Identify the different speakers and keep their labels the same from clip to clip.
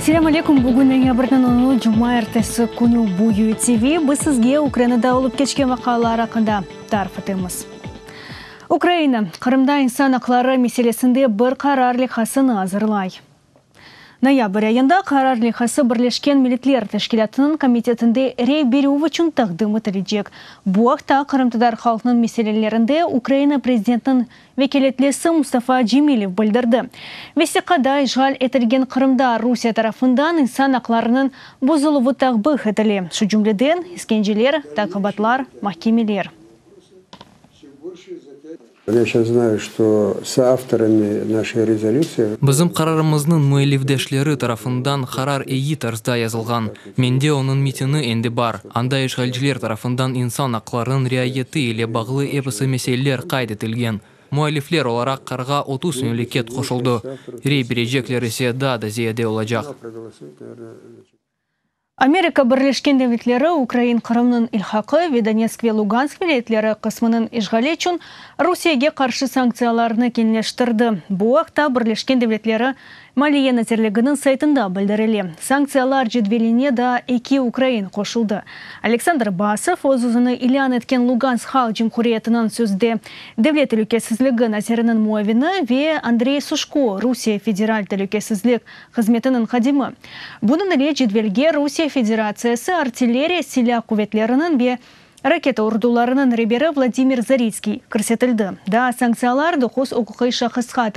Speaker 1: Selâm aleyküm, bugün noyabrniñ onu, cumaertesi künü. Bu UTV, biz sizge Ukrainada olıp keçken vaqialar aqqında tarif etemiz. Ukraina, Qırımda insan aqları meselesinde bir qarar leyhasını azırlay. Noyabr ayında qarar leyhası Birleşken Milletler Teşkilâtınıñ komitetinde rey berüv içün taqdim etilecek. Bu aqta qırımtatar halqınıñ meselelerinde Ukraina prezidentiniñ vekâletlisi Mustafa Cemilev bildirdi. Vesiqada işğal etilgen Qırımda Rusiye tarafından insan aqlarınıñ bozuluvı takbih etile, şu cümleden, iskenceler, taqibatlar, mahkemeler.
Speaker 2: Bizim qararımıznıñ müellifdeşleri tarafından qarar eyi tarzda yazılğan. Mende onıñ metini endi bar. Anda işğalciler tarafından insan aqlarınıñ riayeti ile bağlı episi meseleler qayd etilgen. Müellifler olaraq qararğa 30 memleket qoşuldı, rey berecekler ise daa da ziyade olacaq.
Speaker 1: Amerika Birleşken Devletleri ukrain Qırımnıñ ilhaqı ve Donetsk ve Lugansk vilâyetleri qısmınıñ işğali içün Rusiyege qarşı sanktsiyalarnı keñleştirdi. Bu aqta Birleşken Devletleri Maliye nazirliginiñ saytında bildirile. Sanktsiyalar cedveline daa eki ukrain qoşuldı. Aleksandr Basov, öz-özüni ilân etken Lugansk Halq Cumhuriyetiniñ sözde devlet telükesizligi naziriniñ muavini ve Andrey Suşko, Rusiye Federal telükesizlik hızmetiniñ hadimi. Bunıñ ile cedvelge Rusiye Federatsiyası artilleriya silâ quvetleriniñ ve raketa ordularınıñ reberi Vladimir Zaritskiy kirsetildi. Daa sanktsiyalar doquz uquqiy şahısqa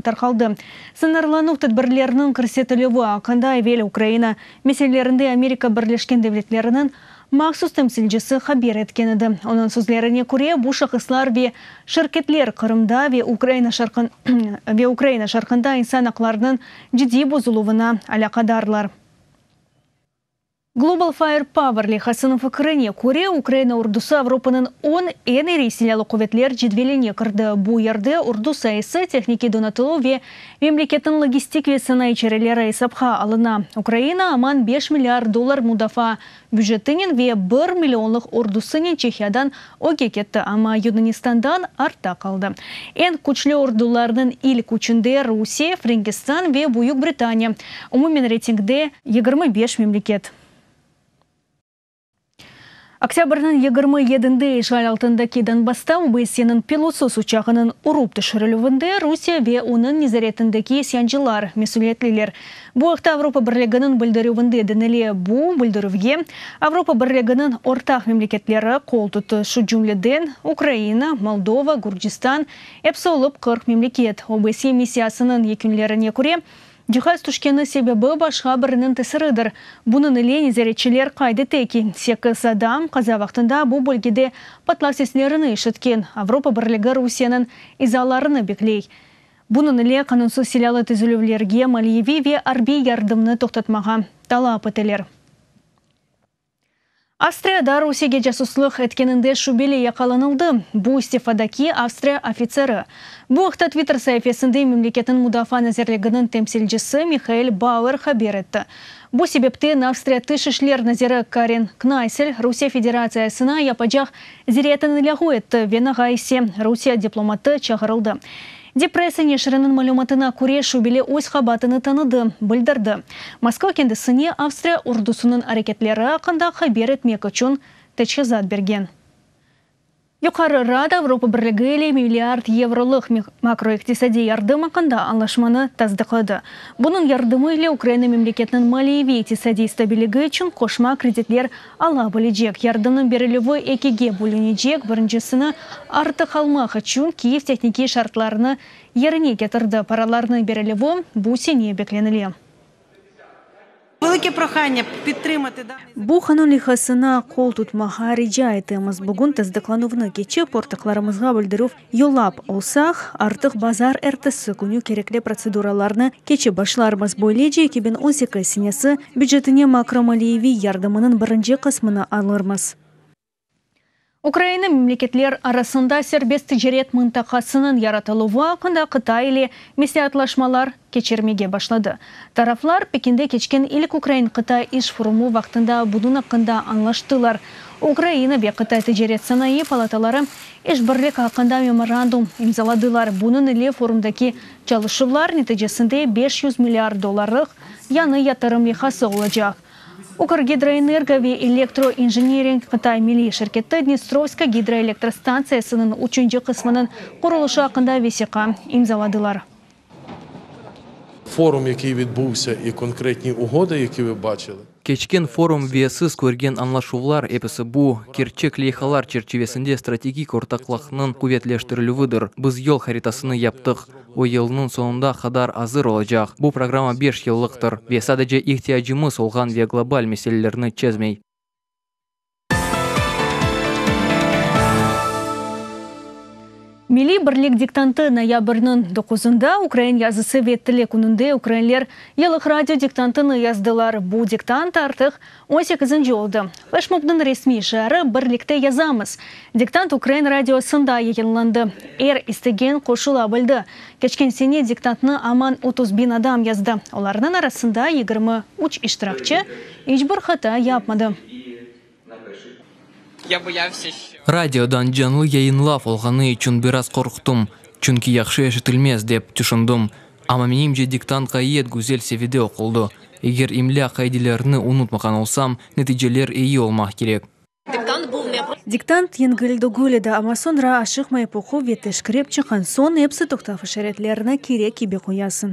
Speaker 1: tarqaldı. Sıñırlanuv tedbirleriniñ kirsetilüvi aqqında evel Ukraina meselelerinde Amerika Birleşken Devletleriniñ mahsus temsilcisi haber etken edi. Onıñ sözlerine köre, bu şahıslar ve şirketler Qırımda ve Ukraina şarqında insan aqlarınıñ ciddiy bozuluvına alâqadarlar. Global Firepower leyhasınıñ fikrine köre, Ukraina ordusı Avropanıñ on eñ iri silâlı quvetler cedveline kirdi. Bu yerde ordu sayısı, tehnikiy donatıluv ve memleketniñ logistik ve sanayı çareleri esapqa alına. Ukraina aman 5 milliard dollar mudafaa bücetinen ve bir millionlıq ordusınen Çehiyadan ögge ketti, amma Yunanistandan artta qaldı. Eñ küçlü ordularnıñ ilk üçünde Rusiye, Frenkistan ve Büyük Britaniya. Umumen reytingde 25 memleket. Oktâbrniñ 27-nde işğal altındaki Donbassta OBSYEniñ pilotsız uçağınıñ urıp tüşürilüvinde Rusiye ve onıñ nezaretindeki isyancılar mesüliyetliler. Bu aqta Avropa Birliginiñ bildirüvinde denile. Bu bildirüvge Avropa Birliginiñ ortaq memleketleri qol tuttı, şu cümleden Ukraina, Moldova, Gürcistan, episi olıp 40 memleket. OBSYE missiyasınıñ yekünlerine köre, cihaz tüşkeni sebebi başqa biriniñ tesiridir. Bunıñ ile nezaretçiler qayd ete ki, sekiz adam qaza vaqtında bu bölgede patlav seslerini işitken. Avropa Birligi Rusiyeniñ izalarını bekley. Bunıñ ile qanunsız silâlı tizilüvlerge maliyeviy ve arbiy yardımnı toqtatmağa talap eteler. Avstriyada Rusiyege casuslıq etkeninde şübeli yaqalanıldı. Bu istifadaki Avstriya ofitseri. Bu aqta Twitter saifesinde memleketniñ Mudafaa nazirliginiñ temsilcisi Mihael Bauer haber etti. Bu sebepten Avstriya Tış işler naziri Karin Knaysel Rusiye Federatsiyasına yapacaq ziyaretini lâğu etti, Venağa ise Rusiye diplomatı çağırıldı. Die Presse neşiriniñ malümatına köre, şübeli öz qabaatını tanıdı, bildirdi. Moskva kendisine Avstriya ordusınıñ areketleri aqqında haber etmek içün teçhizat bergen. Yuqarı Rada Avropa Birligi ile milliard yevrolıq makroiqtisadiy yardım aqqında añlaşmanı tasdıqladı. Bunıñ yardımı ile Ukraina memleketiniñ maliyeviy-iqtisadiy stabilligi içün qoşma kreditler ala bilecek. Yardımnıñ berilüvi ekige bölünecek, birincisini artıq almaq içün Kiyev tehnikiy şartlarnı yerine ketirdi. Paralarnıñ berilüvi bu sene beklenile. Bu qanun leyhasına qol tutmağa rica etemiz. Bugün tasdıqlanuvnı keçip, ortaqlarımızğa bildirüv yollap olsaq, artıq bazar ertesi künü kerekli protseduralarnı keçip başlarmız. Böylece, 2018 senesi bücetine makromaliyeviy yardımınıñ birinci qısmını alırmız. Ukraina memleketler arasında serbest ticaret mıntaqasınıñ yaratıluvı aqqında Qıtay ile mesleatlaşmalar keçirmege başladı. Taraflar Pekinde keçken ilk ukrain-qıtay iş forumı vaqtında bunıñ aqqında añlaştılar. Ukraina ve Qıtay ticaret-sanayı palataları işbirlik aqqında memorandum imzaladılar. Bunıñ ile forumdaki çalışuvlar neticesinde 500 milliard dollarlıq yañı yatırım leyhası olacaq. Ukrgidroenergo ve Elektroinjiniring Qıtay milliy şirketi Dnestrovska gidroelektrostantsiyasınıñ üçünci qısmınıñ qurulışı aqqında vesiqa imzaladılar.
Speaker 3: Forum, який відбувся, і конкретні угоди, які ви бачили.
Speaker 2: Keçken forum ve siz körgen añlaşuvlar, episi bu, kerçek leyhalar çerçivesinde strategik ortaqlıqnıñ quvetleştirilüvidir. Biz yol haritasını yaptıq, o yılnıñ soñunda qadar azır olacaq. Bu programma beş yıllıqtır ve sadece ihtiyacımız olğan ve global meselelerni çezmey.
Speaker 1: Milliy birlik diktantı noyabrniñ doquzında Ukrain yazısı ve tili kününde ukrainler yıllıq radio diktantını yazdılar. Bu diktant artıq on sekizinci oldı. Fleşmobnıñ resmiy şiarı, Birlikte yazamız. Diktant ukrain radiosında yayınlandı. Er istegen qoşula bildi. Keçken sene diktantnı aman 30 biñ adam yazdı. Olarnıñ arasında 23 iştirakçi iç bir hata yapmadı.
Speaker 2: Radiodan canlı yayınlav olğanı içün biraz qorqtım, çünki yahşı eşitilmez, dep tüşündim. Amma menimce diktant ğayet güzel seviyede oquldı. Eger imlâ qaidelerini unutmağan olsam, neticeler eyi olmaq kerek.
Speaker 1: Diktant yengil degil edi, amma soñra aşıqmayıp oqup ve teşkerip çıqqan soñ episi toqtav işaretlerini kerek kibi qoyasıñ.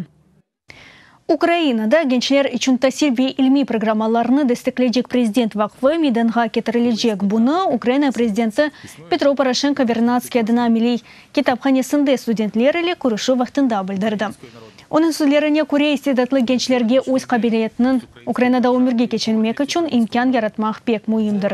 Speaker 1: Ukrainada gençler içün tasil ve ilmiy programmalarnı destekleycek Prezident vaqfı meydanğa ketirilecek. Bunı Ukraina prezidenti Petro Poroşenko Vernadskiy adına Milliy kitaphanesinde studentler ile körüşüv vaqtında bildirdi. Onıñ sözlerine köre, istidatlı gençlerge öz qabiliyetiniñ Ukrainada ömürge keçirmek içün imkân yaratmaq pek müimdir.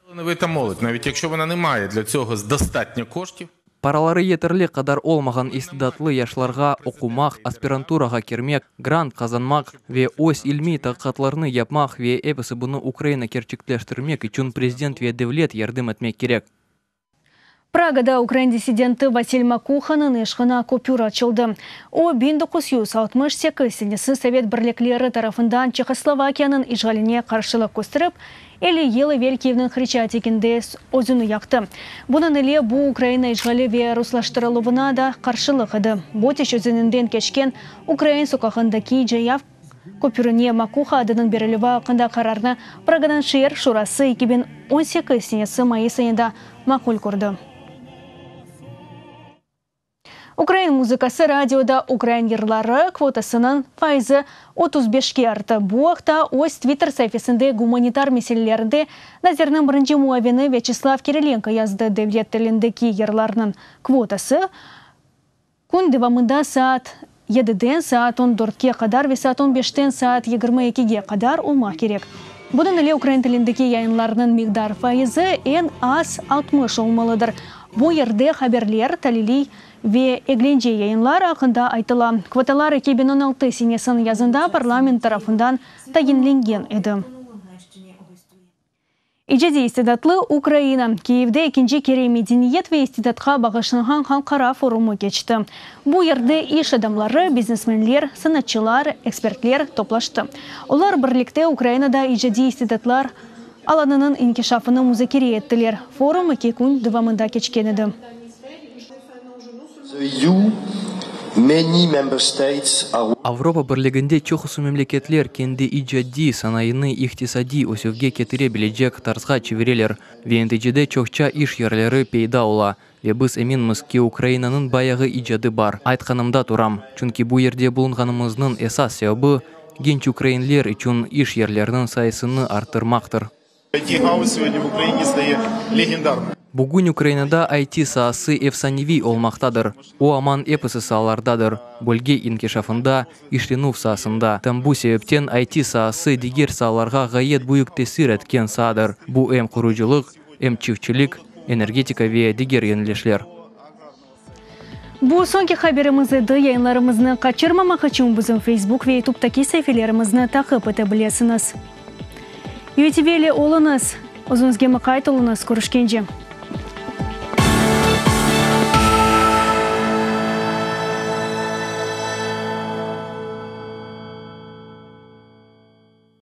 Speaker 4: Талановита молодь, навіть якщо вона не має для цього достатньо коштів.
Speaker 2: Paraları yeterli qadar olmağan istidatlı yaşlarğa oqumaq, aspiranturağa kirmek, grant qazanmaq ve öz ilmiy taqiqatlarını yapmaq ve episi bunı Ukraina kerçekleştirmek içün prezident ve devlet yardım etmek kerek.
Speaker 1: Pragada ukrain dissidenti Vasil Makuhanıñ eşqına köpür açıldı. O, 1968 senesi Sovet birlikleri tarafından Çehoslovakiyanıñ işğaline qarşılıq kösterip, 50 yıl evel Kiyevniñ Hreşçatiginde özüni yaqtı. Bunıñ ile bu Ukraina işğali ve ruslaştırıluvına da qarşılıq edi. Botiç özeninden keçken Ukrain soqağındaki cayav köpürine Makuha adınıñ berilüvi aqqında qararnı Praganıñ şeer şurası 2018 senesi mayıs ayında maqul kördi. Ukrain muzıkası radioda ukrain yırları kvotasınıñ faizi 35-ke arttı. Bu aqta öz Twitter saifesinde gumanitar meselelerinde nazirniñ birinci muavini Vyaçeslav Kirilenko yazdı. Devlet tilindeki yırlarnıñ kvotası kün devamında saat 7-den saat 14-ke qadar ve saat 15-ten saat 22-ge qadar olmaq kerek. Bunıñ ile ukrain tilindeki yayınlarnıñ miqdar faizi eñ az 60 olmalıdır. Bu yerde haberler, taliliy ve eglence yayınlar aqqında aytıla. Kvotalar 2016 senesiniñ yazında parlament tarafından tayinlengen edi. İcadiy istidatlı Ukraina. Kiyevde ekinci kere medeniyet ve istidatqa bağışlanğan halqara forumı keçti. Bu yerde iş adamları, biznesmenler, sanatçılar, ekspertler toplaştı. Olar birlikte Ukrainada icadiy istidatlar alanınıñ inkişafını muzakere ettiler. Forum eki kün devamında keçken edi.
Speaker 5: The EU, many member states are
Speaker 2: Avropa Birliginde çoqusı memleketler kendi icadiy sanayını iqtisadiy ösüvge ketire bilecek tarzğa çevireler ve neticede çoqça iş yerleri peyda ola. Ve biz eminmiz ki, Ukrainanıñ bayağı icadı bar. Aytqanımda turam, çünki bu yerde bulunğanımıznıñ esas sebebi genç ukrainler içün iş yerleriniñ sayısını arttırmaqtır.
Speaker 4: IT-галузь сьогодні в Україні стає легендарною.
Speaker 2: Bugün Ukrainada IT saası efsaneviy olmaqtadır. O aman episi saalardadır, bölge inkişafında, işlenüv saasında. Tam bu sebepten IT saası diger saalarğa ğayet büyük tesir etken saadır. Bu em qurucılıq, em çiftçilik, energetika ve diger yönelişler.
Speaker 1: Bu soñki haberimiz edi. Yayınlarımıznı qaçırmamaq içün bizim Facebook ve YouTube'daki saifelerimizni taqip ete bilesiñiz. UTV ile oluñız. Özüñizge muqayt oluñız. Körüşkence.